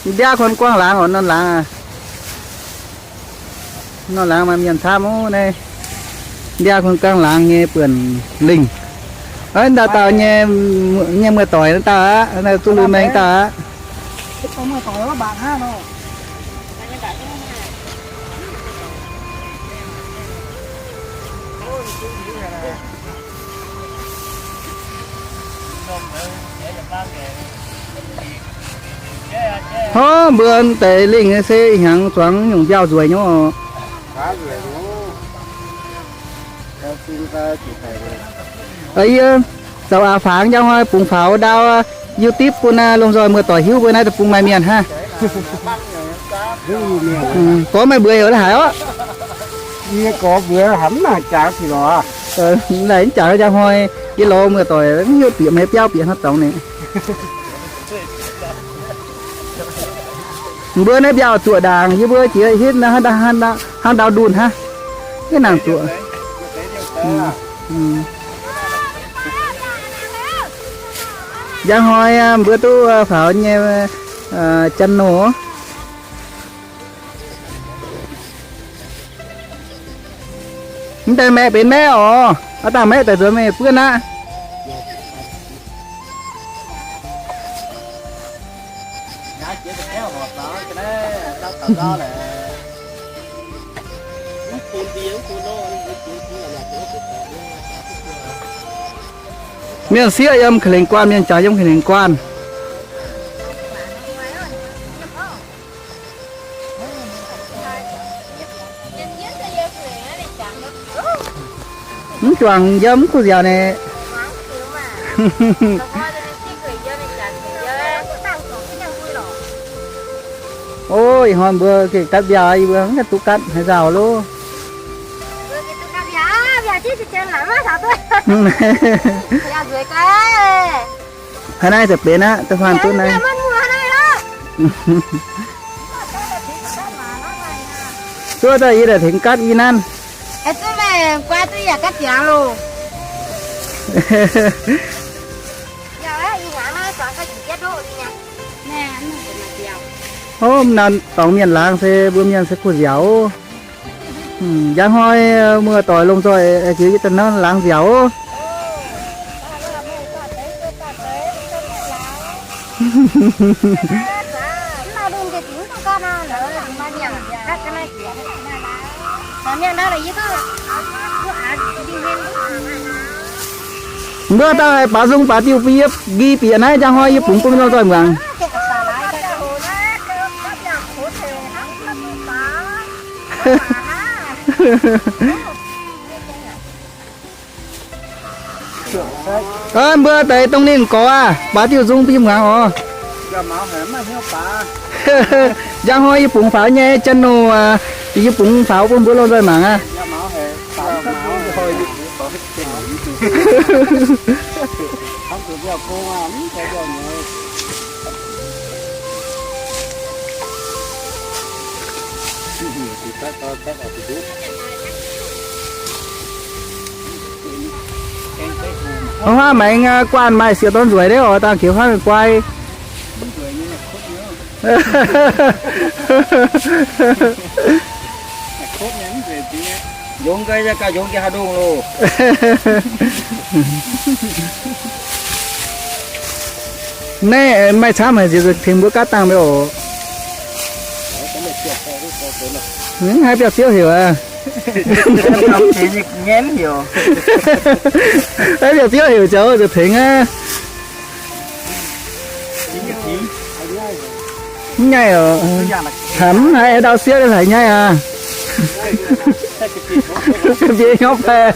Ndiaa kuonx guangc laangz oc, norm laangz aqv. Norm laangz maaih mienh camv ov naaiv. Ndiaa kuonx guangc laangz nyei buonc lingh. Ov, dauh dauh nyei, nyei muoz-doic naaiv dauh aqv, zuqc lui maengx dauh aqv. Ov, mbuo deix lingh se hnyangx zuangx nyungc mbiauh nzueic nyei oc. Yie zoux aax fangx njang hnoi bungx faaux ndau YouTube bun lomh nzoih muoz-doic hiuv mbuo naaiv deic-bung maaih mienh hnangv. Gorngv meih mbuox heuc la'haic orqc? Yie gorngv mbuox haic mv nangc jangx sic lorz. Laih mv jangx njang hnoi yie lorz muoz-doic mv hiuv bieqc meih biauv bieqc hnangv dorngx ninh. Mbuo naaiv mbiauh zuoqc ndaangc, yie mbuo jiex hitv hnangv ndau ndunh hnangv. Hitv nangc zuoqc. Njang hnoi mbuo duqv faaux nyei channel. Mv deix maeqv benx maeqv oc. Aav dangh maeqv daaih nzuonx meih buonv aqv. Mienh sieqv yiem ka'lengc guanh, mienh jangx yiem ka'lengc guanh. Mv juangc yiem mv kuh nziaauc naaic. Ov, ih hnoi mbuo gengh gatv mbiauh, yie mbuo mv duqv gatv haaix nzauh loh. Haaix naaiv ziouc benx aqv, da'faanh duqv naaiv. Duqv daaih yie daaih tengx gatv i nanv. Hov, naaiv dorngx mienh laangz se mbuo mienh se kuh nziaauc. Njang hnoi muoz-doic lomh nzoih jiex yie daaih nanv laangz nziaauc. Mbuo dauh haiz baaux nzung baaux diuh bun yie nqi bieqc naaiv, njang hnoi yie bungx bun lomh nzoih muangx. Mbuo deix dongh ninh gorx aqv, baaux diuh nzung bun yie muangx oc. Njang hnoi yie bungx faaux nyei channel, yie bungx faaux bun mbuo lomh nzoih mangc aqv. Hnangv haav maengx guanh maaih siec dorn nzueic deix oc, dangh jiex hnangv guai. Naaiv maaih camv haic, nziex tengx mbuo gaatv dangh mbe oc. Haaix biauv-ziouv heuc aqv? Haaix biauv-ziouv heuc zoux nziex tengx aqv. Mv nyaiv oc. Hnamv haiz ndau sieqv haiz nyaiv aqv. Mbiex nyorqv paix.